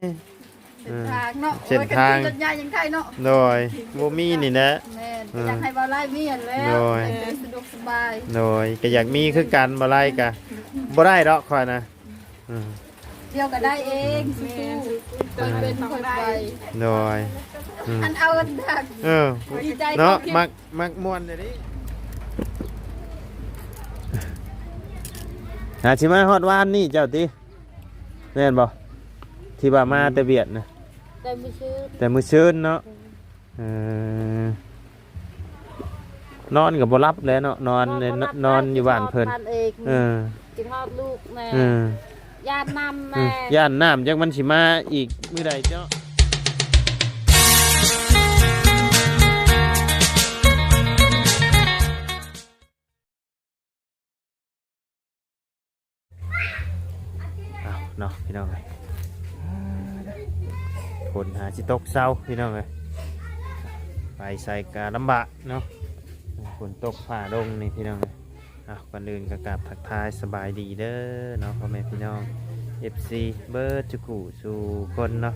ເສັ້ນທາງເນາະ ເສັ້ນທາງ ໂອ້ຍ ຄັນຂີ່ລົດໃຫຍ່ຍັງໄດ້ເນາະ ໂດຍ ບໍ່ມີນີ້ແຫຼະ ແມ່ນ ເອີ ກໍຢາກໃຫ້ບ່າວໄລມີຫັ້ນແຫຼະ ໂດຍ ໃຫ້ສະດວກສະບາຍ ໂດຍ ກໍຢາກມີຄືກັນ ບ່າວໄລກໍບໍ່ໄດ້ດອກຂ້ອຍນະ ອືມ ດຽວກໍໄດ້ເອງ ອືມ ສູ້ໆ ຄ່ອຍເປັນຄ່ອຍໄປ ໂດຍ ອືມ ອັນເອົາອັນດັກ ເອີ ດີໃຈ ເນາະ ເຂົາຄິດ ມັກ ມັກມ່ວນແທ້ເດ້ ຫາຊິມາຮອດວານນີ້ເຈົ້າຕິ ແມ່ນບໍ່ ທີ່ວ່າມາແຕ່ຫວຽດນະ ແຕ່ມື້ຊືນ ແຕ່ມື້ຊືນເນາະ ເອີ ນອນກໍບໍ່ຫຼັບແຫຼະເນາະ ນອນ ນອນບໍ່ຫຼັບ ນອນຢູ່ບ້ານເພິ່ນ ນອນເອງ ເອີ ຄິດຮອດລູກແດ່ ເອີ ຢ້ານນ້ຳແດ່ ເອີ ຢ້ານນ້ຳ ຈັກມັນຊິມາອີກມື້ໃດເນາະ. ເອົາເນາະ ພີ່ນ້ອງເອີຍ ຝົນຫາຊິຕົກເຊົາ ພີ່ນ້ອງເອີຍ ໄປໃສກະລຳບາກເນາະ ຝົນຕົກຟ້າລົງນີ້ ພີ່ນ້ອງເອີຍ ເອົາ ກ່ອນອື່ນກໍກາບທັກທາຍສະບາຍດີເດີເນາະ ພໍ່ແມ່ພີ່ນ້ອງ ເອັຟຊີ ເບິດທຸກຜູ້ສູ່ຄົນເນາະ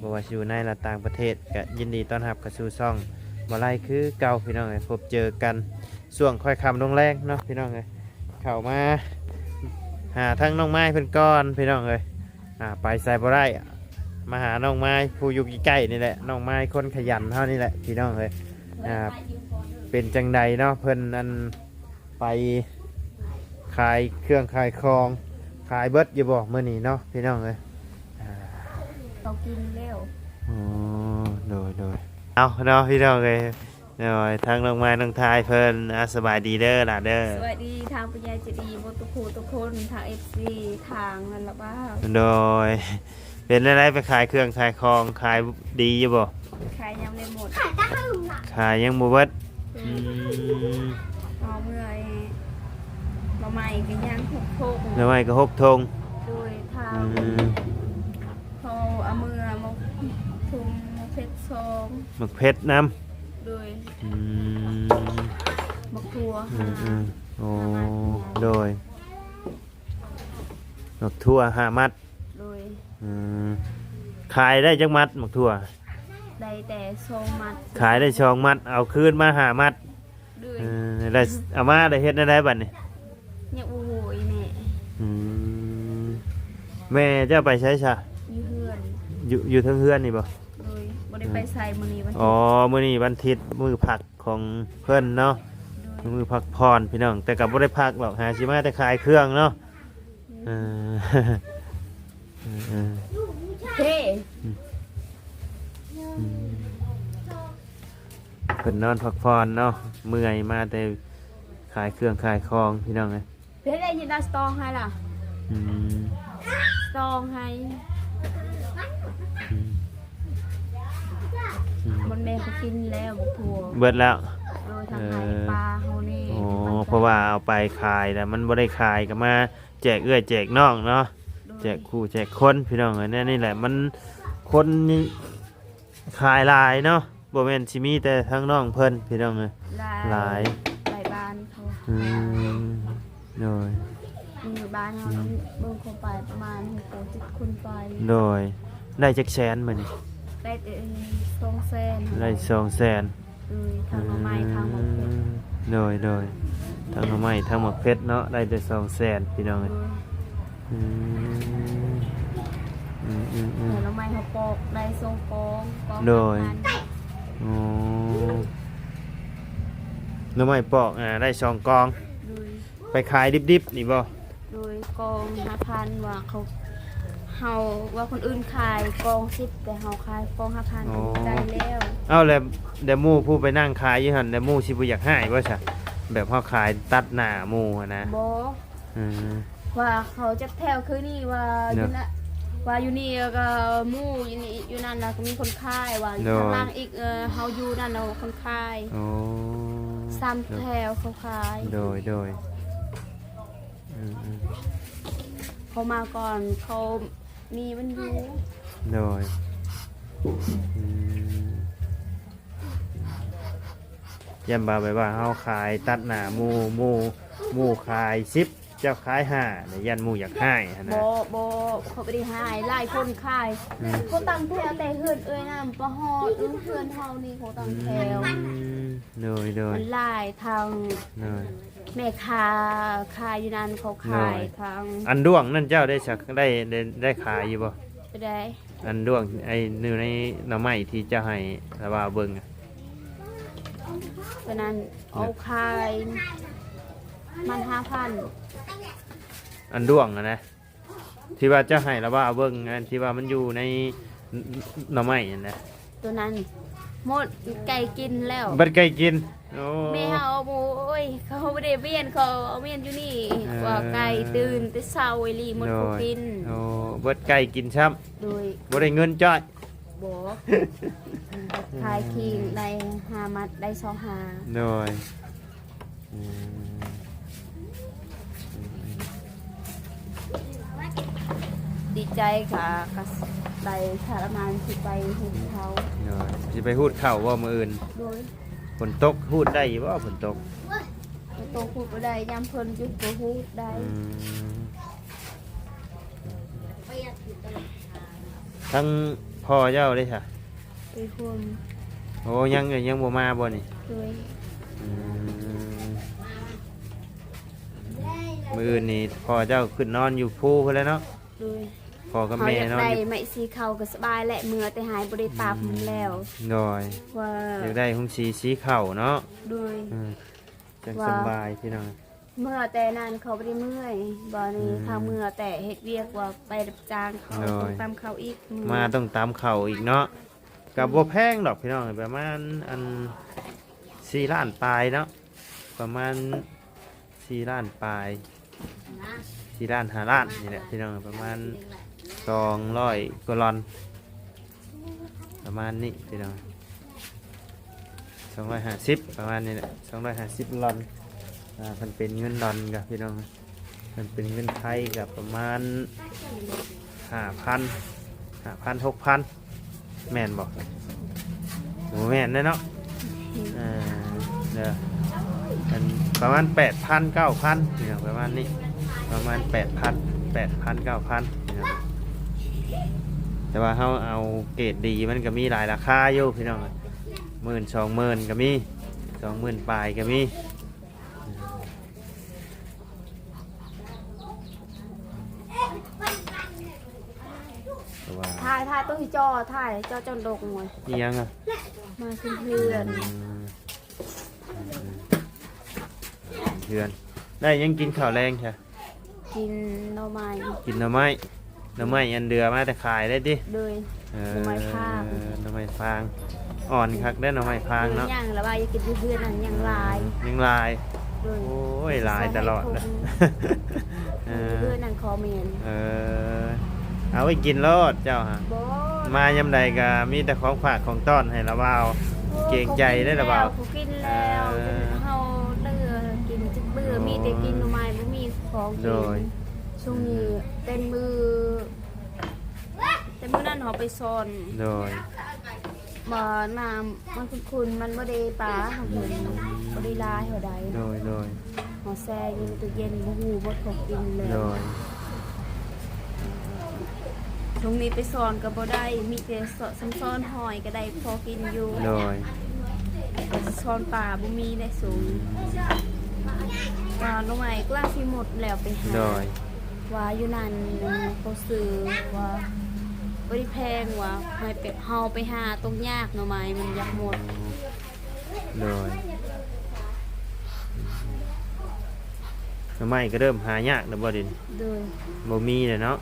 ບໍ່ວ່າຊິຢູ່ໃນ ແລະ ຕ່າງປະເທດ ກະຍິນດີຕ້ອນຮັບເຂົ້າສູ່ຊ່ອງບໍ່ໄລ່ຄືເກົ່າ ພີ່ນ້ອງເອີຍ ພົບເຈີກັນ ຊ່ວງຄ່ອຍຄ່ຳລົງແລງເນາະ ພີ່ນ້ອງເອີຍ ເຂົ້າມາຫາທາງນ້ອງໄມ້ເພິ່ນກ່ອນ ພີ່ນ້ອງເອີຍ ອ່າ ໄປໃສບໍ່ໄດ້ ມາຫານ້ອງໄມ້ຜູ້ຢູ່ໃກ້ໆນີ້ແຫຼະ ນ້ອງໄມ້ຄົນຂະຫຍັນເຮົານີ້ແຫຼະ ພີ່ນ້ອງເອີຍ ອ່າ ເປັນຈັ່ງໃດເນາະ ເພິ່ນ ອັນ ໄປຂາຍເຄື່ອງຂາຍຂອງ ຂາຍເບິດຢູ່ບໍ່ມື້ນີ້ເນາະ ພີ່ນ້ອງເອີຍ ອ່າ ເຂົາກິນແລ້ວ ອໍ ໂດຍໆ ເອົາເນາະ ພີ່ນ້ອງເອີຍ ໂດຍ ທາງນ້ອງໄມ້ນ້ອງທາຍເພິ່ນ ອ່າ ສະບາຍດີເດີຫຼາເດີ ສະບາຍດີ ທາງຜູ້ໃຫຍ່ໃຈດີໝົດທຸກຜູ້ທຸກຄົນ ທາງເອັຟຊີ ທາງນັ້ນລະວ່າ ໂດຍ ເປັນແນວໃດ ໄປຂາຍເຄື່ອງຂາຍຂອງ ຂາຍດີຢູ່ບໍ່? ຂາຍຍັງບໍ່ໝົດ ຂາຍຍັງບໍ່ເບິດ ອືມ ອືມ ເອົາເມື່ອຍ ໜໍ່ໄມ້ກໍຍັງຫົກຖົງ ໜໍ່ໄມ້ກໍຫົກຖົງ ໂດຍ ຖ້າ ອືມ ເຂົາເອົາເມື່ອ ໝາກທຸ່ມ ໝາກເຜັດສອງ ໝາກເຜັດນຳ ໂດຍ ອືມ ໝາກຖົ່ວ ອືມ ຫ້າ ອືມ ໂອ້ ຫ້າມັດ ໂດຍ ໝາກຖົ່ວຫ້າມັດ ໂດຍ ອືມ ຂາຍໄດ້ຈັກມັດໝາກຖົ່ວ? ໄດ້ແຕ່ສອງມັດ ຂາຍໄດ້ສອງມັດ ເອົາຄືນມາຫ້າມັດ ໂດຍ ເອີ ແລ້ວເອົາມາໄດ້ເຮັດແນວໃດບັດນີ້? ຍັງບໍ່ຮູ້ອີ່ແມ່ ອືມ ແມ່ເຈົ້າໄປໃສຊະ? ຢູ່ເຮືອນ ຢູ່ ຢູ່ເທິງເຮືອນນີ້ບໍ່? ໂດຍ ບໍ່ໄດ້ໄປໃສມື້ນີ້ວັນທິດ ອໍ ມື້ນີ້ວັນທິດ ມື້ພັກຂອງເພິ່ນເນາະ ໂດຍ ມື້ພັກຜ່ອນ ພີ່ນ້ອງ ແຕ່ກໍບໍ່ໄດ້ພັກດອກ ຫາຊິມາແຕ່ຂາຍເຄື່ອງເນາະ ເອີ ເອີ ເອີ ເອີ ອືມ ເພິ່ນນອນພັກຜ່ອນເນາະ ເມື່ອຍມາແຕ່ຂາຍເຄື່ອງຂາຍຂອງ ພີ່ນ້ອງເອີຍ ເພິ່ນໄດ້ຍິນວ່າສະຕອງໃຫ້ລະ ອືມ ສະຕອງໃຫ້ ອືມ ອືມ ມັນແມ່ນເຂົາກິນແລ້ວ ໝາກຖົ່ວ ເບິດແລ້ວ ໂດຍ ທາງ ເອີ ໄຮ່ປາເຮົານີ້ ອໍ ເພິ່ນ ເພາະວ່າເອົາໄປຂາຍແລ້ວມັນບໍ່ໄດ້ຂາຍ ກໍມາແຈກເອື້ອຍແຈກນ້ອງເນາະ ໂດຍ ແຈກຄູ່ແຈກຄົນ ພີ່ນ້ອງເອີຍ ແນວນີ້ແຫຼະ ມັນຄົນນີ້ ຂາຍຫຼາຍເນາະ ບໍ່ແມ່ນຊິມີແຕ່ທາງນ້ອງເພິ່ນ ພີ່ນ້ອງເອີຍ ຫຼາຍ ຫຼາຍ ຫຼາຍບ້ານເຂົາ ອືມ ໂດຍ ມີບ້ານເຮົາ ອືມ ເບິ່ງຄົນໄປປະມານຫົກເຈັດຄົນໄປ ໂດຍ ໄດ້ຈັກແສນມື້ນີ້? ໄດ້ແຕ່ສອງແສນ ໄດ້ສອງແສນ ໂດຍ ທັງໜໍ່ໄມ້ ອືມ ທັງໝາກເຜັດ ໂດຍ ໂດຍ ທັງໜໍ່ໄມ້ ທັງໝາກເຜັດເນາະ ໄດ້ແຕ່ສອງແສນ ພີ່ນ້ອງເອີຍ ໂດຍ ອືມ ອືມ ອືມ ອືມ ແລ້ວໜໍ່ໄມ້ເຮົາປອກໄດ້ສອງກອງ ກອງ ໂດຍ ຫ້າພັນ ອໍ ໜໍ່ໄມ້ປອກ ອ່າ ໄດ້ສອງກອງ ໂດຍ ໄປຂາຍດິບໆ ນີ້ບໍ່? ໂດຍ ກອງຫ້າພັນ ວ່າເຂົາ ເຮົາວ່າຄົນອື່ນຂາຍກອງສິບ ແຕ່ເຮົາຂາຍກອງຫ້າພັນ ອໍ ກໍດີໃຈແລ້ວ ເອົ້າ ແລ້ວ ແລ້ວໝູ່ຜູ້ໄປນັ່ງຂາຍຢູ່ຫັ້ນ ແລ້ວໝູ່ຊິບໍ່ຢາກຮ້າຍບໍ່ຊະ? ແບບເຮົາຂາຍຕັດໜ້າໝູ່ຫັ້ນນະ ບໍ່ ອືມ ວ່າເຂົາຈັດແຖວຄືນີ້ ວ່າ ເນາະ ຢູ່ນະ ວ່າຢູ່ນີ້ກໍໝູ່ ຢູ່ນີ້ ຢູ່ນັ້ນນະກໍມີຄົນຂາຍ ວ່າຢູ່ ໂດຍ ທາງຫຼັງອີກ ເອີ ເຮົາຢູ່ນັ້ນນະຄົນຂາຍ ໂອ້ ສາມແຖວເຂົາຂາຍ ໂດຍ ໂດຍ ອືມ ອືມ ເຂົາມາກ່ອນ ເຂົາມີມັນຢູ່ ໂດຍ ອືມ ຢ້ານວ່າແບບວ່າເຮົາຂາຍຕັດໜ້າໝູ່ ໝູ່ ໝູ່ຂາຍສິບ ເຈົ້າຂາຍຫ້າ ຢ້ານໝູ່ຢາກຮ້າຍຫັ້ນນະ. ບໍ່ ບໍ່ ເຂົາບໍ່ໄດ້ຮ້າຍ ຫຼາຍຄົນຂາຍ. ອືມ ເຂົາຕັ້ງແຖວແຕ່ເຮືອນເອື້ອຍນຳ ບໍ່ຮອດເຮືອນເຮົານີ້ ເຂົາຕັ້ງແຖວ. ອືມ ໂດຍ ໂດຍ ມັນຫຼາຍທາງ. ໂດຍ ແມ່ຄ້າຂາຍຢູ່ນັ້ນ ເຂົາຂາຍ ໂດຍ ທາງ ອັນດ້ວງນັ້ນເຈົ້າໄດ້ສັກ ໄດ້ ໄດ້ ໄດ້ຂາຍຢູ່ບໍ່? ບໍ່ໄດ້ ອັນດ້ວງ ໄອ້ ຢູ່ໃນໜໍ່ໄມ້ທີ່ເຈົ້າໃຫ້ລາວາວເບິ່ງອະ ຕອນນັ້ນ ໂດຍ ເອົາຂາຍມັນຫ້າພັນ. ອັນດ້ວງຫັ້ນນະ ທີ່ວ່າເຈົ້າໃຫ້ລາວາວເບິ່ງ ອັນທີ່ວ່າມັນຢູ່ໃນໜໍ່ໄມ້ຫັ້ນນະ. ໂຕນັ້ນໝົດໄກ່ກິນແລ້ວ ເບິດໄກ່ກິນ. ໂອ້ ແມ່ເຮົາ ໂອ້ຍ ເຂົາບໍ່ໄດ້ວຽນ ເຂົາເອົາວຽນຢູ່ນີ້. ເອີ ວ່າໄກ່ຕື່ນແຕ່ເຊົ້າອີ່ຫຼີ ໝົດ ໂດຍ ເຂົາກິນ. ໂອ້ ເບິດໄກ່ກິນຊ້ຳ. ໂດຍ ບໍ່ໄດ້ເງິນຈ້ອຍ. ບໍ່ ຂາຍຄີງໄດ້ຫ້າມັດ ໄດ້ຊາວຫ້າ. ໂດຍ ອືມ ດີໃຈກະ ກະໄດ້ຄ່າລະມານ ຊິໄປຫູດເຂົ້າ. ໂດຍ ຊິໄປຫູດເຂົ້າບໍ່ມື້ອື່ນ? ໂດຍ ຝົນຕົກຫູດໄດ້ຢູ່ບໍ່? ຝົນຕົກ ຝົນຕົກຫູດບໍ່ໄດ້ ຍາມເພິ່ນຢຸດກໍຫູດໄດ້. ອືມ ທັງພໍ່ເຈົ້າເດ້ຊະ? ໄປຮ່ວມ. ໂອ້ ຍັງ ຍັງບໍ່ມາບໍ່ນີ້? ໂດຍ ອືມ ມື້ອື່ນນີ້ພໍ່ເຈົ້າຂຶ້ນນອນຢູ່ພູພຸ້ນແຫຼະເນາະ. ໂດຍ ພໍ່ກັບແມ່ນອນຢູ່ ໄມ້ສີເຂົ້າກໍສະບາຍແຫຼະ ເມື່ອແຕ່ຫາຍບໍ່ໄດ້ປັບມັນແລ້ວ. ອືມ ໂດຍ ວ່າຢາກໄດ້ໂຮງສີສີເຂົ້າເນາະ. ໂດຍ ອືມ ຈັ່ງສະບາຍພີ່ນ້ອງ. ເມື່ອແຕ່ນັ້ນເຂົາບໍ່ໄດ້ເມື່ອຍ ບາດນີ້ ອືມ ຖ້າເມື່ອແຕ່ເຮັດວຽກວ່າໄປຮັບຈ້າງເຂົາ ໂດຍ ຕ້ອງຕຳເຂົ້າອີກ ມາຕ້ອງຕຳເຂົ້າອີກເນາະ. ກໍບໍ່ແພງດອກພີ່ນ້ອງ ປະມານອັນສີ່ລ້ານປາຍເນາະ ປະມານສີ່ລ້ານປາຍ ສີ່ລ້ານຫ້າລ້ານນີ້ແຫຼະພີ່ນ້ອງ ປະມານສອງຮ້ອຍກວ່າລອນ ປະມານນີ້ພີ່ນ້ອງ ສອງຮ້ອຍຫ້າສິບ ປະມານນີ້ແຫຼະ ສອງຮ້ອຍຫ້າສິບລອນ. ອ່າ ຄັນເປັນເງິນດອນກໍພີ່ນ້ອງ ຄັນເປັນເງິນໄທກໍປະມານຫ້າພັນ ຫ້າພັນ ຫົກພັນ ແມ່ນບໍ່? ບໍ່ແມ່ນແນ່ເນາະ. ເອີ ເດີ ອັນປະມານແປດພັນ ເກົ້າພັນ ພີ່ນ້ອງ ປະມານນີ້ ປະມານແປດພັນ ແປດພັນ ເກົ້າພັນ ພີ່ນ້ອງ. ແຕ່ວ່າເຮົາເອົາເກຣດດີ ມັນກໍມີຫຼາຍລາຄາຢູ່ພີ່ນ້ອງ ໝື່ນ ສອງໝື່ນກໍມີ ສອງໝື່ນປາຍກໍມີ. ແຕ່ວ່າ ຖ່າຍ ຖ່າຍໂຕທີ່ຈໍ່ ຖ່າຍຈໍ່ຈົນດົກເລີຍ. ອີ່ຫຍັງອະ? ມາຂຶ້ນເຮືອນ. ອືມ ເຮືອນ ໄດ້ຫຍັງກິນເຂົ້າແລງຊະ? ກິນໜໍ່ໄມ້. ກິນໜໍ່ໄມ້. ໜໍ່ໄມ້ອັນເດືອມາແຕ່ຂາຍໄດ້ຕິ? ໂດຍ. ເອີ ໜໍ່ໄມ້ຟາງ ໜໍ່ໄມ້ຟາງ ອ່ອນຄັກເດ້ ໜໍ່ໄມ້ຟາງເນາະ. ເອີ ຍ່າງລະວ່າຢ່າກິນຢູ່ເຮືອນນັ້ນ ຍັງຫຼາຍ ຍັງຫຼາຍ. ໂດຍ. ໂອ້ຍ ຫຼາຍຕະຫຼອດ. ເອີ ເຮືອນນັ້ນຂໍແມ່ນ. ເອີ ເອົາໄວ້ກິນໂລດເຈົ້າຫາ. ບໍ່ ມາຍາມໃດກໍມີແຕ່ຂອງຝາກຂອງຕ້ອນໃຫ້ລະບ່າວ. ໂອ້ ເກງໃຈເດ້ລະບ່າວ. ເຂົາກິນແລ້ວ ເຂົາກິນແລ້ວ. ເອີ ຈົນເຮົາເຫຼືອກິນຈັກມື້. ໂອ້ ມີແຕ່ກິນໜໍ່ໄມ້ ບໍ່ມີຂອງກິນ. ໂດຍ. ຊ່ວງນີ້ເຕັມມື້ ແຕ່ມື້ນັ້ນເຮົາໄປຊ່ອນ. ໂດຍ. ບໍ່ ນ້ຳມັນຂຸ້ນໆ ມັນບໍ່ໄດ້ປາ ອືມ ບໍ່ໄດ້ຫຼາຍເທົ່າໃດ. ໂດຍ ໂດຍ. ເຮົາແຊ່ຢູ່ຕູ້ເຢັນ ບໍ່ຮູ້ໝົດຂອງກິນແລ້ວ. ໂດຍ. ຊ່ວງນີ້ໄປຊ່ອນກໍບໍ່ໄດ້ ມີແຕ່ຊ່ອນ ຊ່ອນຫອຍກໍໄດ້ພໍກິນຢູ່. ໂດຍ. ຊ່ອນປາບໍ່ມີໄດ້ສູງ. ອືມ. ວ່າໜໍ່ໄມ້ກຳລັງຊິໝົດແລ້ວໄປຫາ. ໂດຍ. ວ່າຢູ່ນັ້ນເຂົາຊື້ວ່າບໍ່ໄດ້ແພງ ວ່າໃຫ້ໄປ ເຮົາໄປຫາຕົງຍາກ ໜໍ່ໄມ້ມັນຢາກໝົດ. ໂດຍ. ໜໍ່ໄມ້ກໍເລີ່ມຫາຍາກແລ້ວບໍ່ເດ? ໂດຍ. ບໍ່ມີແລ້ວເນາະ.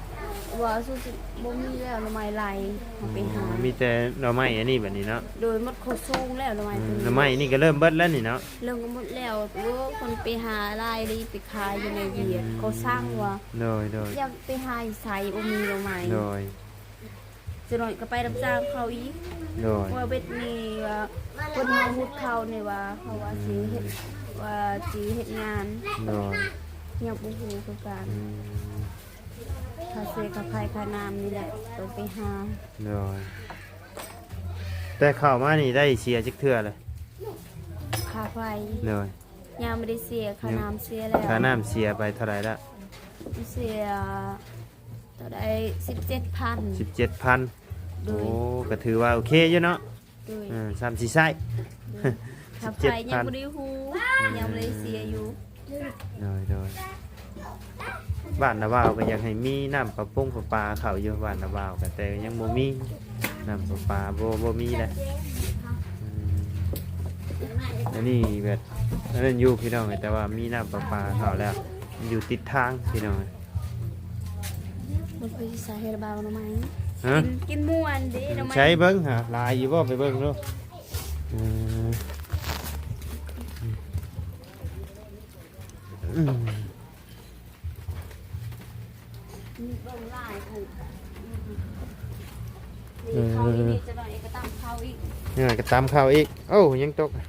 ວ່າສຸດ ບໍ່ມີແລ້ວ ໜໍ່ໄມ້ຫຼາຍ ເຮົາໄປຫາ. ອໍ ມີແຕ່ໜໍ່ໄມ້ອັນນີ້ບັດນີ້ເນາະ. ໂດຍ. ໝົດເຂົາສູງແລ້ວ ໜໍ່ໄມ້. ອືມ. ຕົວນີ້ ໜໍ່ໄມ້ນີ້ກໍເລີ່ມເບິດແລ້ວນີ້ເນາະ. ເລີ່ມກໍໝົດແລ້ວ. ໂອ້ ຄົນໄປຫາຫຼາຍເລີຍ ໄປຂາຍຢູ່ໃນວຽດ. ອືມ. ເຂົາສັ່ງວ່າ. ໂດຍ ໂດຍ. ຢ່າໄປຫາຢູ່ໃສ ບໍ່ມີໜໍ່ໄມ້. ໂດຍ. ຈັກໜ້ອຍກໍໄປຮັບຈ້າງເຂົາອີກ. ໂດຍ. ວ່າເວັດນີ້ວ່າຄົນເຮົາຫຸດເຂົ້ານີ້ວ່າ ເຂົາວ່າຊິເຮັດ ອືມ ວ່າຊິເຮັດງານ. ໂດຍ. ຍັງບໍ່ຮູ້ຄືກັນ. ອືມ. ຄ່າເສຍຄ່າໄຟຄ່ານ້ຳນີ້ແຫຼະ ຕ້ອງໄປຫາ. ໂດຍ. ແຕ່ເຂົ້າມານີ້ໄດ້ເສຍຈັກເທື່ອແລ້ວ? ຄ່າໄຟ. ໂດຍ. ຍັງບໍ່ໄດ້ເສຍ ຄ່ານ້ຳເສຍແລ້ວ. ຄ່ານ້ຳເສຍໄປເທົ່າໃດລະ? ເສຍເທົ່າໃດ ສິບເຈັດພັນ ສິບເຈັດພັນ ໂດຍ ໂອ້ ກໍຖືວ່າໂອເຄຢູ່ເນາະ ໂດຍ ເອີ ສ່ຳຊິໃຊ້ ໂດຍ ຖ້າໃຜຍັງບໍ່ໄດ້ຮູ້ ອືມ ຍັງບໍ່ໄດ້ເສຍຢູ່ ໂດຍ ໂດຍ ບ້ານນາບ່າວກໍຢາກໃຫ້ມີນ້ຳປະປົງປະປາເຂົ້າຢູ່ ບ້ານນາບ່າວກໍ ແຕ່ຍັງບໍ່ມີນ້ຳປະປາ ບໍ່ ບໍ່ມີແຫຼະ ອືມ ອັນນີ້ແບບ ອັນນັ້ນຢູ່ພີ່ນ້ອງ ແຕ່ວ່າມີນ້ຳປະປາເຂົ້າແລ້ວ ຢູ່ຕິດທາງພີ່ນ້ອງ ມັນຄືສາເຫດບ່າວໜໍ່ໄມ້ ຮະ ກິນ ກິນມ່ວນເດ້ໜໍ່ໄມ້ ໃຊ້ເບິ່ງຫາ ຫຼາຍຢູ່ບໍ່ ໄປເບິ່ງດູ ເອີ ອືມ ມີເບິ່ງຫຼາຍ ເອີ ເຂົ້າອີກນິດ ຈັກໜ້ອຍກໍຕຳເຂົ້າອີກ ເອີ ກໍຕຳເຂົ້າອີກ ໂອ້ ຍັງຕົກ ເອີ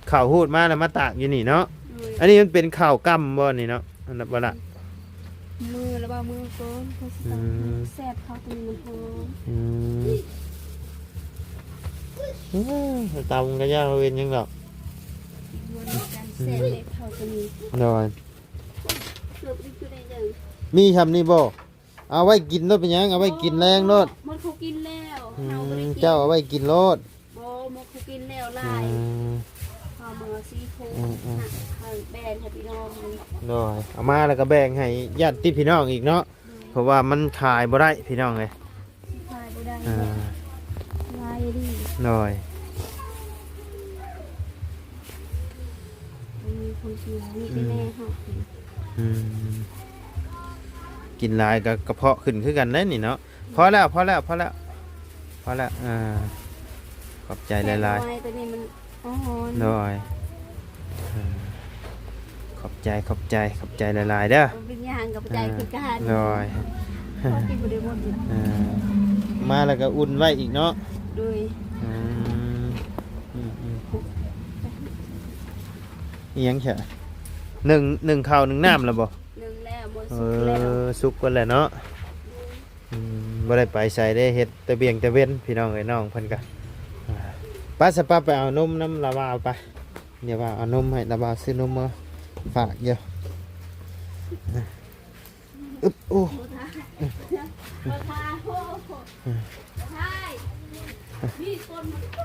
ເຂົ້າຮູດມາແລ້ວມາຕາກຢູ່ນີ້ເນາະ ໂດຍ ອັນນີ້ມັນເປັນເຂົ້າກ່ຳບໍ່ນີ້ເນາະ ອັນນັ້ນບໍ່ລະ ມື້ລະບໍ່ ມື້ກ່ອນ ເຂົາຊິຕຳ ອືມ ແຊບ ເຂົ້າຕົວນີ້ມັນຫອມ ອືມ ເອີ ຕຳກໍຢ່າເປັນຫຍັງດອກ ແຊບເດ້ ເຂົ້າຕົວນີ້ ໂດຍ ມີຊ່ຳນີ້ບໍ່? ເອົາໄວ້ກິນໂລດ ເປັນຫຍັງ ເອົາໄວ້ກິນແລງໂລດ ໝົດເຂົາກິນແລ້ວ ອືມ ເຮົາບໍ່ໄດ້ກິນ ເຈົ້າເອົາໄວ້ກິນໂລດ ບໍ່ ໝົດເຂົາກິນແລ້ວຫຼາຍ ອືມ ເຮົາເມືອສີ່ໂພ ອືມໆ ໃຫ້ແບ່ງໃຫ້ພີ່ນ້ອງ ໂດຍ ເອົາມາແລ້ວກໍແບ່ງໃຫ້ຍາດຕິພີ່ນ້ອງອີກເນາະ ໂດຍ ເພາະວ່າມັນຂາຍບໍ່ໄດ້ພີ່ນ້ອງເອີຍ ຂາຍບໍ່ໄດ້ ອ່າ ຫຼາຍອີ່ຫຼີ ໂດຍ ບໍ່ມີຄົນກິນ ມີແຕ່ແມ່ເຮົາກິນ ອືມ ກິນຫຼາຍກໍກະເພາະຂຶ້ນຄືກັນເດ້ນີ້ເນາະ ພໍແລ້ວ ພໍແລ້ວ ພໍແລ້ວ ພໍແລ້ວ ເອີ ຂອບໃຈຫຼາຍໆ ແກງໜໍ່ໄມ້ຕົວນີ້ມັນ ໂອ້ໂຫ ໂດຍ ເອີ ຂອບໃຈ ຂອບໃຈ ຂອບໃຈຫຼາຍໆເດີ ເປັນຫຍັງ ຂອບໃຈຄືກັນ ໂດຍ ເຮົາກິນບໍ່ໄດ້ໝົດ ເອີ ມາແລ້ວກໍອຸ່ນໄວ້ອີກເນາະ ໂດຍ ອືມ ອືມໆ ອີຫຍັງຊະ ໜຶ້ງ ໜຶ້ງເຂົ້າ ໜຶ້ງນ້ຳແລ້ວບໍ່? ໜຶ້ງແລ້ວ ໝົດສຸກແລ້ວ ເອີ ສຸກເບິດແລ້ວເນາະ ອືມ ບໍ່ໄດ້ໄປໃສເດ້ ເຮັດແຕ່ບຽງແຕ່ເວັນ ພີ່ນ້ອງເອີຍ ນ້ອງເພິ່ນກະ ອ່າ ໄປຊະ ໄປ ໄປເອົານົມນຳລາວາວໄປ ດຽວວ່າເອົານົມໃຫ້ລາວາວ ຊື້ນົມມາຝາກຢູ່ ອຶບ ໂອ້ ບໍ່ທາ ບໍ່ທາ ໂອ້ ບໍ່ທາ ມີຄົນ ໂອ້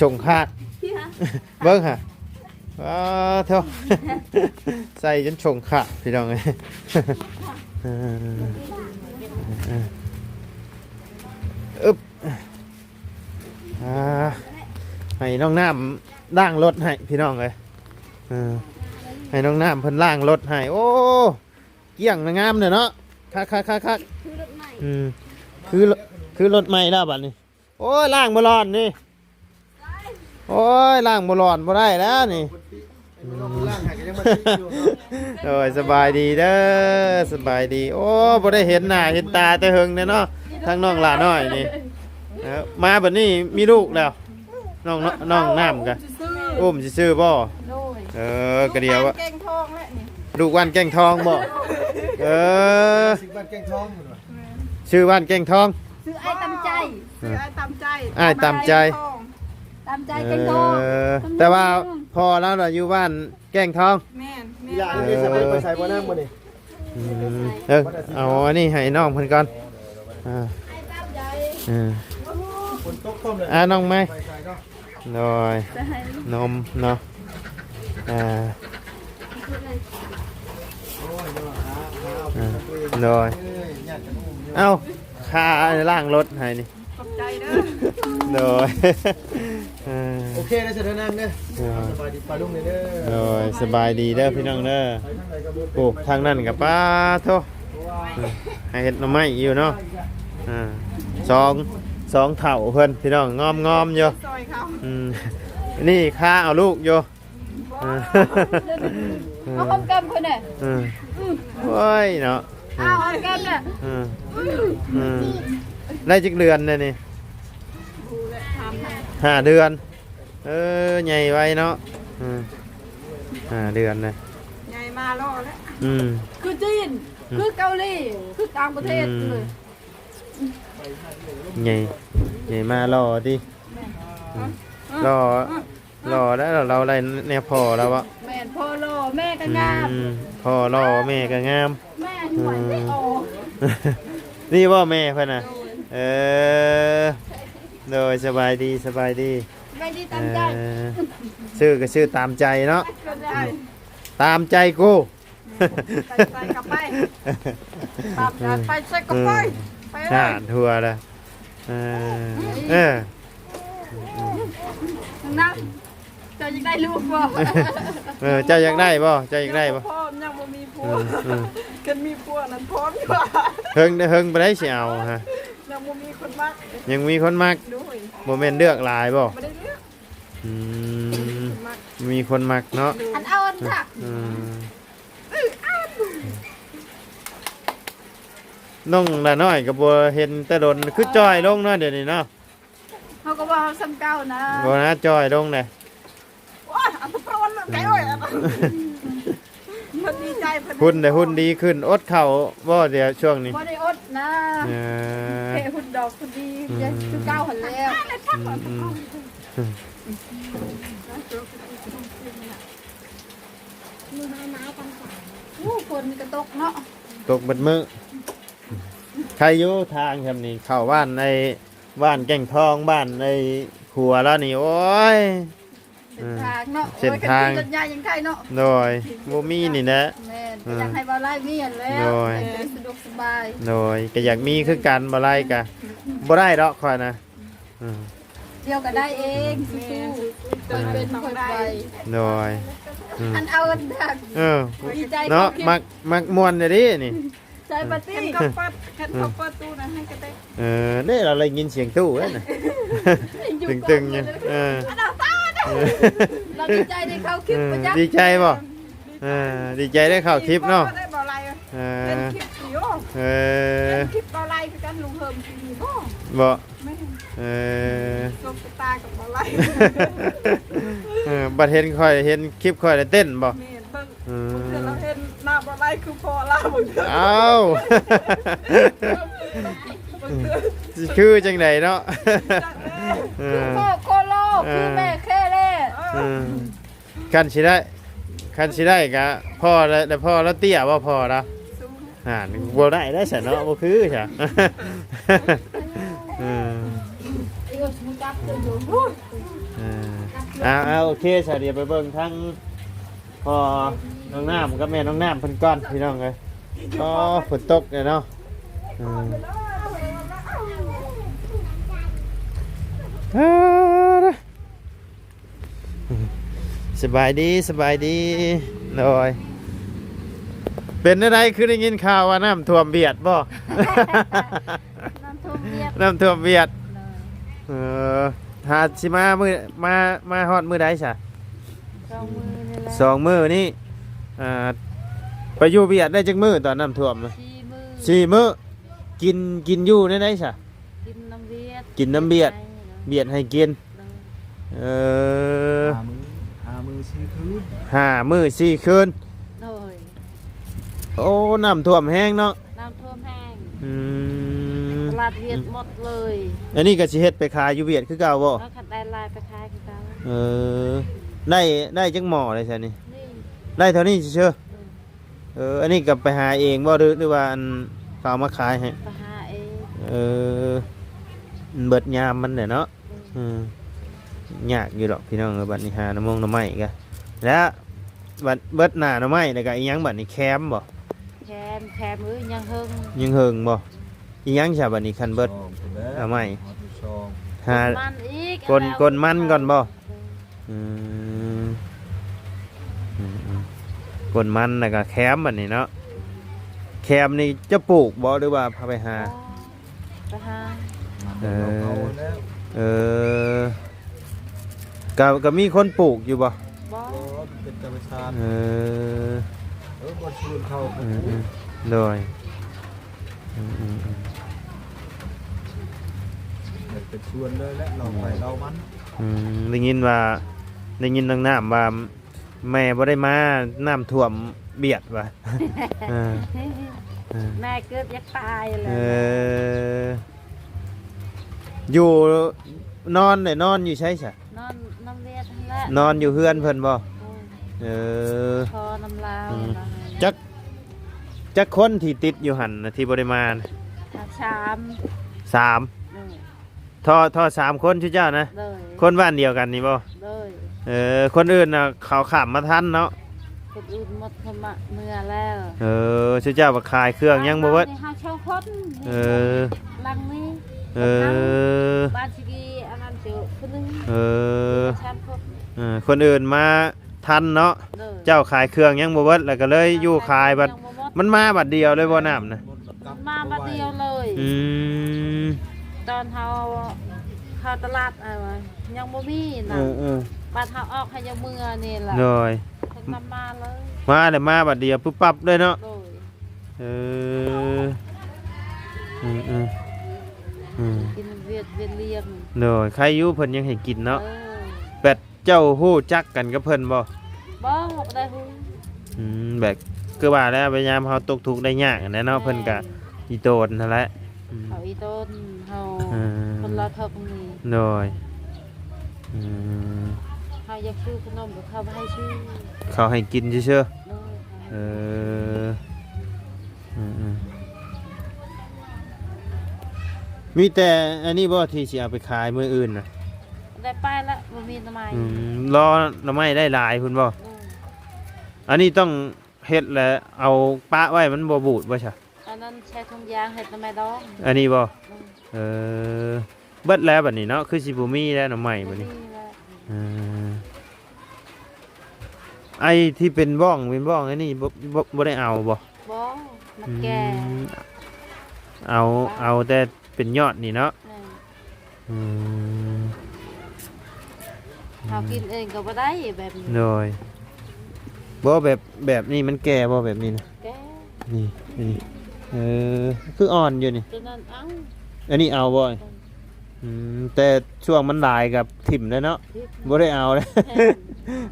ສົ່ງຂາດ ເບິ່ງຫາ ອ້າໂທ້ ໃສ່ຈົນຊົງຂາດ ພີ່ນ້ອງເອີຍ ເອີ ອຶບ ອ່າ ໃຫ້ນ້ອງນ້ຳລ້າງລົດໃຫ້ ພີ່ນ້ອງເອີຍ ເອີ ໃຫ້ນ້ອງນ້ຳເພິ່ນລ້າງລົດໃຫ້ ໂອ້ ກ້ຽງງາມເດ້ເນາະ ຄັກໆໆໆ ຄືລົດໃໝ່ ອືມ ຄື ຄືລົດໃໝ່ແລ້ວບັດນີ້ ໂອ້ຍ ລ້າງບໍ່ຫຼອນນີ້ ໂອ້ຍ ລ້າງບໍ່ຫຼອນ ບໍ່ໄດ້ແລ້ວນີ້ ໂດຍ ສະບາຍດີເດີ ສະບາຍດີ ໂອ້ ບໍ່ໄດ້ເຫັນໜ້າເຫັນຕາແຕ່ເຫິງແລ້ວເນາະ ທາງນ້ອງຫຼ້ານ້ອຍນີ້ ເອີ ມາບັດນີ້ມີລູກແລ້ວ ນ້ອງ ນ້ອງນ້ຳກະ ອຸ້ມຊື່ໆບໍ່? ໂດຍ ເອີ ກະດຽວ ແກ້ງທອງແຫຼະນີ້ ລູກບ້ານແກ້ງທອງບໍ່? ເອີ ບ້ານແກ້ງທອງ ແມ່ນ ຊື່ບ້ານແກ້ງທອງ ຊື່ອ້າຍຕຳໃຈ ຊື່ອ້າຍຕຳໃຈ ອ້າຍຕຳໃຈ ຕຳໃຈແກ້ງທອງ ເອີ ແຕ່ວ່າພໍ່ລາວນະຢູ່ບ້ານແກ້ງທອງ ແມ່ນ ແມ່ນ ເອີ ໄປໃສບໍ່ນຳມື້ນີ້? ອືມ ເອີ ເອົາອັນນີ້ໃຫ້ນ້ອງເພິ່ນກ່ອນ ອ່າ ເອີ ຝົນຕົກພ້ອມເລີຍ ອ່າ ນ້ອງໄມ້ ໂດຍ ນົມເນາະ ອ່າ ໂດຍ ເອົ້າ ຄ່າລ້າງລົດໃຫ້ນີ້ ຂອບໃຈເດີ ໂດຍ ເອີ ໂອເຄເດີ ສະເດີນາງເດີ ໂດຍ ສະບາຍດີປ້າລຸງເດີ ໂດຍ ສະບາຍດີເດີພີ່ນ້ອງເດີ ໄປທາງໃດກໍບໍ່ເປັນ ໂອ້ ທາງນັ້ນກໍປາໂທ້ ເອີ ໃຫ້ເຮັດໜໍ່ໄມ້ຢູ່ເນາະ ອ່າ ສອງ ສອງເຖົ້າເພິ່ນພີ່ນ້ອງ ງອມໆຢູ່ ຊ່ອຍເຂົາ ອືມ ນີ້ຄາເອົາລູກຢູ່ ເອີ ເອົາຫອມແກ້ມເພິ່ນແດ່ ເອີ ອືມ ໂອ້ຍເນາະ ອ້າວ ຫອມແກ້ມແດ່ ເອີ ອືມ ໄດ້ຈັກເດືອນແລ້ວນີ້? ຫ້າເດືອນ ເອີ ໃຫຍ່ໄວເນາະ ເອີ ຫ້າເດືອນນະ ໃຫຍ່ມາລໍ້ແລ້ວ ອືມ ຄືຈີນ ອືມ ຄືເກົາຫຼີ ຄືຕ່າງປະເທດ ອືມ ເລີຍ ໃຫຍ່ ໃຫຍ່ມາລໍ້ຕິ ແມ່ນ ອືມ ເອີ ຫຼໍ່ ຫຼໍ່ແລ້ວ ລາວໄດ້ແນວພໍ່ແລ້ວເບາະ? ແມ່ນ ພໍ່ຫຼໍ່ ແມ່ກໍງາມ. ອືມ ພໍ່ຫຼໍ່ ແມ່ກໍງາມ. ແມ່ຫວຍໄດ້ອອກ. ນີ້ບໍ່ແມ່ເພິ່ນນະ? ໂດຍ ເອີ ໂດຍ ສະບາຍດີ ສະບາຍດີ. ສະບາຍດີ ຕາມໃຈ. ເອີ ຊື່ກໍຊື່ຕາມໃຈເນາະ. ຕາມໃຈ ຕາມໃຈກູ. ໄປໃສກໍໄປ ຕາມໃຈ ໄປໃສກໍໄປ. ເອີ ໄປເລີຍ ຫາທົ່ວລະ. ເອີ ເອີ ນາງ ເຈົ້າຢາກໄດ້ລູກບໍ່? ເອີ ເຈົ້າຢາກໄດ້ບໍ່? ເຈົ້າຢາກໄດ້ບໍ່? ຍັງບໍ່ພ້ອມ ຍັງບໍ່ມີຜົວ. ເອີ ເອີ ຄັນມີຜົວນັ້ນພ້ອມຢູ່. ເຫິງ ເຫິງປານໃດຊິເອົາຮະ? ຍັງບໍ່ມີຄົນມັກ. ຍັງມີຄົນມັກ. ໂດຍ ບໍ່ແມ່ນເລືອກຫຼາຍບໍ່? ບໍ່ໄດ້ເລືອກ. ອືມ ມີຄົນມັກເນາະ. ອັນເອົາອັນທັກ. ອືມ ນ້ອງຫຼ້ານ້ອຍກໍບໍ່ເຫັນແຕ່ດົນ ຄືຈ່ອຍລົງເນາະດຽວນີ້ເນາະ. ເຮົາກໍວ່າເຮົາສ່ຳເກົ່ານະ. ບໍ່ນະ ຈ່ອຍລົງເດ້. ໂອ້ຍ ອັນຕະປອນເນາະ ໄກ່ເອີຍ. ເພິ່ນດີໃຈ ເພິ່ນ ຫຸ່ນໄດ້ຫຸ່ນດີຂຶ້ນ. ອົດເຂົ້າບໍ່ດຽວຊ່ວງນີ້? ບໍ່ໄດ້ອົດນະ. ເອີ ແຄ່ຫຸ່ນດອກ ຫຸ່ນດີ ອືມ ຄືເກົ່າຫັ້ນແລ້ວ. ອືມ ອືມ ໂອ້ ຝົນກໍຕົກເນາະ ຕົກເບິດມື້. ໃຄຢູ່ທາງຊ່ຳນີ້ ເຂົ້າບ້ານໃນ ບ້ານແກ້ງທອງ ບ້ານໃນຂົວລາວນີ້ ໂອ້ຍ ເສັ້ນທາງເນາະ. ເສັ້ນທາງ ໂອ້ຍ ຄັນຂີ່ລົດໃຫຍ່ຍັງໄຄເນາະ. ໂດຍ ບໍ່ມີນີ້ແຫຼະ. ແມ່ນ ເອີ ກໍຢາກໃຫ້ບ່າວໄລມີຫັ້ນແຫຼະ. ໂດຍ ເອີ ສະດວກສະບາຍ. ໂດຍ ກໍຢາກມີຄືກັນ ບ່າວໄລກະບໍ່ໄດ້ດອກຂ້ອຍນະ. ອືມ ດຽວກໍໄດ້ເອງ ສູ້ໆ ຄ່ອຍເປັນຄ່ອຍໄປ. ໂດຍ ອືມ ອັນເອົາອັນທັກ. ເອີ ດີໃຈເນາະ ເຂົາຄິດ ມັກ ມັກມ່ວນແທ້ເດນີ້. ໃຈປາຕີ້ ຄັນເຂົາເປີດ ຄັນເຂົາເປີດຕູ້ນະ ໃຫ້ກະແຕະ. ເອີ ເດ້ ລາວໄດ້ຍິນສຽງຕູ້ແລ້ວນະ ຕຶງໆຢູ່. ເອີ ອັນນັ້ນຕາເດ້ ລາວດີໃຈໄດ້ເຂົ້າຄລິບ. ເອີ ປະຈັກ ດີໃຈບໍ່? ເອີ ດີໃຈໄດ້ເຂົ້າຄລິບເນາະ. ເອີ ເອີ ເປັນຄລິບຢູ່ ເອີ ເປັນຄລິບບ່າວໄລຄືກັນ ລຸງເຮີມທີ່ນີ້ບໍ່? ບໍ່ ແມ່ນ ເອີ ໂຊກຊະຕາກັບບ່າວໄລ. ເອີ ບັດເຫັນຂ້ອຍ ເຫັນຄລິບຂ້ອຍແລ້ວເຕັ້ນບໍ່? ແມ່ນ ເບິ່ງ ອືມ ບາງເທື່ອລາວເຫັນໜ້າບ່າວໄລຄືພໍ່ລາວ ບາງເທື່ອ ອ້າວ ບາງເທື່ອ ຊິຄືຈັ່ງໃດເນາະ? ເອີ ຄືພໍ່ໂຄໂລ ເອີ ຄືແມ່ເຄເລ. ເອີ ເອີ ຄັນຊິໄດ້ ຄັນຊິໄດ້ກະພໍ່ລະ ແຕ່ພໍ່ລາວເຕ້ຍບໍ່ ພໍ່ລາວ? ສູງ ຫັ້ນ ບໍ່ໄດ້ໄດ້ຊັ້ນເນາະ ບໍ່ຄືຊະ. ເອີ ເອີ ເອົາ ເອົາ ໂອເຄຊະ ດຽວໄປເບິ່ງທາງ ພໍ່ນ້ອງນ້ຳກັບແມ່ນ້ອງນ້ຳເພິ່ນກ່ອນ ພີ່ນ້ອງເອີຍ. ອໍ ຝົນຕົກແລ້ວເນາະ. ເອີ ສະບາຍດີ ສະບາຍດີ. ໂດຍ ເປັນແນວໃດ ຄືໄດ້ຍິນຂ່າວວ່ານ້ຳຖ້ວມຫວຽດບໍ່? ນ້ຳຖ້ວມຫວຽດ ນ້ຳຖ້ວມຫວຽດ. ໂດຍ ເອີ ຫາຊິມາມື້ ມາ ມາຮອດມື້ໃດຊະ? ສອງມື້ນີ້ແຫຼະ ສອງມື້ນີ້. ອ່າ ໄປຢູ່ຫວຽດໄດ້ຈັກມື້ຕອນນ້ຳຖ້ວມ? ສີ່ມື້ ສີ່ມື້. ກິນ ກິນຢູ່ແນວໃດຊະ? ກິນນຳຫວຽດ ກິນນຳຫວຽດ ຫວຽດໃຫ້ກິນ. ໂດຍ ເອີ ຫ້າມື້ ຫ້າມື້ສີ່ຄືນ ຫ້າມື້ສີ່ຄືນ. ໂດຍ ໂອ້ ນ້ຳຖ້ວມແຮງເນາະ ນ້ຳຖ້ວມແຮງ. ອືມ ຕະຫຼາດຫວຽດໝົດເລີຍ. ອັນນີ້ກໍຊິເຮັດໄປຂາຍຢູ່ຫວຽດຄືເກົ່າບໍ່? ເອີ ຄັນໄດ້ຫຼາຍໄປຂາຍຄືເກົ່າ. ເອີ ໄດ້ ໄດ້ຈັກໝໍ້ໄດ້ຊະນີ້? ນີ້ ໄດ້ເທົ່ານີ້ຊື່ໆ. ເອີ ເອີ ອັນນີ້ກໍໄປຫາເອງບໍ່ ຫຼື ຫຼືວ່າອັນເຂົາເອົາມາຂາຍໃຫ້? ໄປຫາເອງ. ເອີ ມັນເບິດຍາມມັນແຫຼະເນາະ. ອືມ ອືມ ຍາກຢູ່ດອກພີ່ນ້ອງເອີຍ ບັດນີ້ຫາໜໍ່ມົງໜໍ່ໄມ້ກະ ແລ້ວບັດເບິດໜ້າໜໍ່ໄມ້ແລ້ວກະອີ່ຫຍັງບັດນີ້ ແຄມບໍ່? ແຄມ ແຄມ ເອີຍ ຍັງເຫິງ ຍັງເຫິງບໍ່? ອີ່ຫຍັງຊະບັດນີ້ ຄັນເບິດ ຊອງພຸ້ນແຫຼະ ໜໍ່ໄມ້ ຮອດຢູ່ຊອງ ຫາ ກົນມັນອີກ ກົນ ເອົາແລ້ວ ກົນມັນກ່ອນບໍ່? ເອີ ອືມ ອືມ ອືມ ກົນມັນແລ້ວກະແຄມບັດນີ້ເນາະ. ແຄມນີ້ເຈົ້າປູກບໍ່ ຫຼືວ່າພາໄປຫາ? ໄປຫາ ເອີ ເອີ ກະ ກະມີຄົນປູກຢູ່ບໍ່? ບໍ່ ບໍ່ ເປັນທຳມະຊາດ. ເອີ ເອີ ບໍ່ຊວນເຂົາ ອືມ ອືມ ໂດຍ ອືມ ອືມ ອືມ ເປັນສວນເລີຍແຫຼະ ລາວໄປ ອືມ ລາວມັນ. ອືມ ໄດ້ຍິນວ່າ ໄດ້ຍິນນາງນ້ຳວ່າ ແມ່ບໍ່ໄດ້ມາ ນ້ຳຖ້ວມຫວຽດວ່າ. ເອີ ເອີ ແມ່ເກືອບຢາກຕາຍເລີຍ. ເອີ ຢູ່ ນອນໄດ້ ນອນຢູ່ໃສຊະ? ນອນ ນອນຢູ່ເຮືອນເພິ່ນບໍ່? ໂດຍ ເອີ ຂໍນຳລາວ ອືມ ນະ ຈັກ ຈັກຄົນທີ່ຕິດຢູ່ຫັ້ນນະ ທີ່ບໍ່ໄດ້ມານະ? ອ່າ ສາມ ສາມ ໂດຍ ທໍ່ ທໍ່ສາມຄົນ ຊຸເຈົ້ານະ? ໂດຍ ຄົນບ້ານດຽວກັນນີ້ບໍ່? ໂດຍ ເອີ ຄົນອື່ນນະ ເຂົາຂ້າມມາທັນເນາະ? ຄົນອື່ນໝົດ ເຂົາມາເມືອແລ້ວ. ເອີ ຊຸເຈົ້າບັດຂາຍເຄື່ອງຍັງບໍ່ເບິດ? ບ້ານນີ້ເຮົາສອງຄົນ ເອີ ຫຼັງນີ້ ເອີ ກັບເຮົາ ບ້ານຊິກີອັນນັ້ນເຈົ້າຜູ້ໜຶ່ງ ເອີ ສາມຄົນ ເອີ ຄົນອື່ນມາທັນເນາະ? ໂດຍ ເຈົ້າຂາຍເຄື່ອງຍັງບໍ່ເບິດ ແລ້ວກໍເລີຍຢູ່ຂາຍບັດ ຍັງບໍ່ໝົດ ມັນມາບັດດຽວເລີຍບໍ່ ນ້ຳນະ? ມາບັດດຽວເລີຍ. ອືມ ຕອນເຮົາເຂົ້າຕະຫຼາດ ເອີ ຍັງບໍ່ມີນະ ເອີໆ ບັດເຮົາອອກໃຫ້ເຈົ້າເມືອນີ້ລະ ໂດຍ ເພິ່ນນຳມາເລີຍ ມາແລ້ວມາບັດດຽວປຶບປັບເລີຍເນາະ? ໂດຍ ເອີ ອືມໆ ອືມ ກິນວຽດ ວຽດລຽງ ໂດຍ ໃຄຢູ່ເພິ່ນຍັງໃຫ້ກິນເນາະ? ເອີ ແບບ ເຈົ້າຮູ້ຈັກກັນກັບເພິ່ນບໍ່? ບໍ່ ບໍ່ໄດ້ຮູ້. ອືມ ແບບຄືວ່າແລ້ວ ຍາມເຮົາຕົກທຸກໄດ້ຍາກຫັ້ນແຫຼະເນາະ ແມ່ນ ເພິ່ນກະອີ່ໂຕນຫັ້ນແຫຼະ. ອືມ ເຂົາອີ່ໂຕນເຮົາ ເອີ ຄົນລາວເຂົາກໍມີ ໂດຍ ອືມ ເຮົາຢາກຊື້ຂະໜົມກໍເຂົາບໍ່ໃຫ້ຊື້ ເຂົາໃຫ້ກິນຊື່ໆ. ໂດຍ ເອີ ອືມໆ ມີແຕ່ອັນນີ້ບໍ່ທີ່ຊິເອົາໄປຂາຍມື້ອື່ນນະ? ໄດ້ໄປລະ ບໍ່ມີໜໍ່ໄມ້. ອືມ ລໍໜໍ່ໄມ້ໄດ້ຫຼາຍພຸ້ນບໍ່? ອືມ ອັນນີ້ຕ້ອງເຮັດແລ້ວເອົາປະໄວ້ ມັນບໍ່ບູດບໍ່ຊະ? ອັນນັ້ນໃສ່ຖົງຢາງເຮັດໜໍ່ໄມ້ດອງ. ອັນນີ້ບໍ່? ອືມ ເອີ ເບິດແລ້ວບັດນີ້ເນາະ ຄືຊິບໍ່ມີແລ້ວໜໍ່ໄມ້ບັດນີ້. ບໍ່ມີແລ້ວ. ເອີ ໄອ້ທີ່ເປັນບ້ອງເປັນບ້ອງອັນນີ້ບໍ່ ບໍ່ ບໍ່ໄດ້ເອົາບໍ່? ບໍ່ ມັນແກ່. ອືມ ເອົາ ເອົາແຕ່ເປັນຍອດນີ້ເນາະ? ແມ່ນ. ອືມ ເຮົາກິນເອງກໍບໍ່ໄດ້ແບບນີ້. ໂດຍ ບໍ່ ແບບ ແບບນີ້ມັນແກ່ບໍ່ ແບບນີ້ນະ? ແກ່ ນີ້ ນີ້ ເອີ ຄືອ່ອນຢູ່ນີ້. ຕົວນັ້ນເອົາ ອັນນີ້ເອົາບໍ່? ອືມ ອືມ ແຕ່ຊ່ວງມັນຫຼາຍກໍຖິ້ມແລ້ວເນາະ? ຖິ້ມ ບໍ່ໄດ້ເອົາແລ້ວ. ແມ່ນ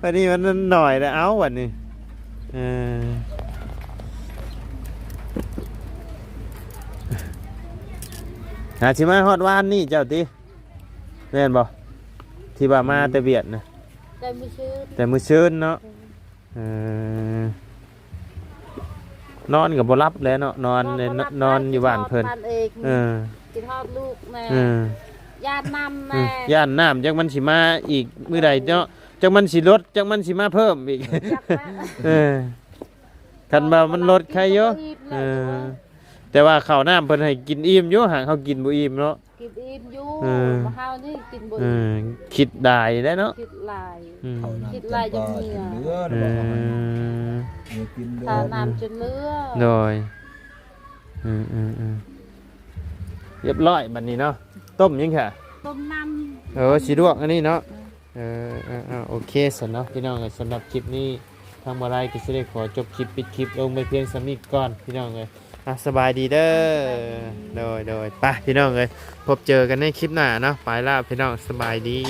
ບັດນີ້ມັນໜ້ອຍແລ້ວ ເອົາບັດນີ້. ເອີ ຫາຊິມາຮອດວານນີ້ເຈົ້າຕິ? ແມ່ນບໍ່? ທີ່ວ່າມາແຕ່ຫວຽດນະ? ແຕ່ມື້ຊືນ ແຕ່ມື້ຊືນເນາະ? ອືມ ເອີ ນອນກໍບໍ່ຫຼັບແຫຼະເນາະ ນອນ ນອນບໍ່ຫຼັບ ນອນຢູ່ບ້ານເພິ່ນ. ເອີ ຄິດຮອດລູກແດ່ ເອີ ຢ້ານນ້ຳແດ່ ຢ້ານນ້ຳ ຈັກມັນຊິມາອີກມື້ໃດເນາະ ຈັກມັນຊິລົດ ຈັກມັນຊິມາເພີ່ມອີກ. ຈັກແລ້ວ ເອີ ຄັນວ່າມັນລົດໄຄຢູ່. ເອີ ແຕ່ວ່າເຂົ້ານ້ຳເພິ່ນໃຫ້ກິນອີ່ມຢູ່ ຫາກເຮົາກິນບໍ່ອີ່ມເນາະ. ກິນອີ່ມຢູ່ ເອີ ເຮົານີ້ກິນບໍ່ອີ່ມ. ເອີ ຄິດຫຼາຍແຫຼະເນາະ ຄິດຫຼາຍ. ອືມ ຄິດຫຼາຍຈົນເໝື່ອຍ. ເອີ ເອີ ກິນ ຖ້ານ້ຳຈົນເຫຼືອ. ໂດຍ ອືມໆໆ ຮຽບຮ້ອຍບັດນີ້ເນາະ. ຕົ້ມຫຍັງຄະ? ຕົ້ມນ້ຳ. ເອີ ຊິລວກອັນນີ້ເນາະ. ເອີ ເອີ ເອີ ເອີ ໂອເຄຊັ້ນເນາະ ພີ່ນ້ອງເອີຍ. ສຳລັບຄລິບນີ້ ທາງບ່າວໄລກໍຊິໄດ້ຂໍຈົບຄລິບ ປິດຄລິບລົງໄປພຽງສ່ຳນີ້ກ່ອນ ພີ່ນ້ອງເອີຍ. ອ່ະ ສະບາຍດີເດີ. ອ່າ ສະບາຍດີ. ໂດຍ ໂດຍ ໄປ ພີ່ນ້ອງເອີຍ ພົບເຈີກັນໃນຄລິບໜ້າເນາະ. ໄປລະ ພີ່ນ້ອງ ສະບາຍດີ.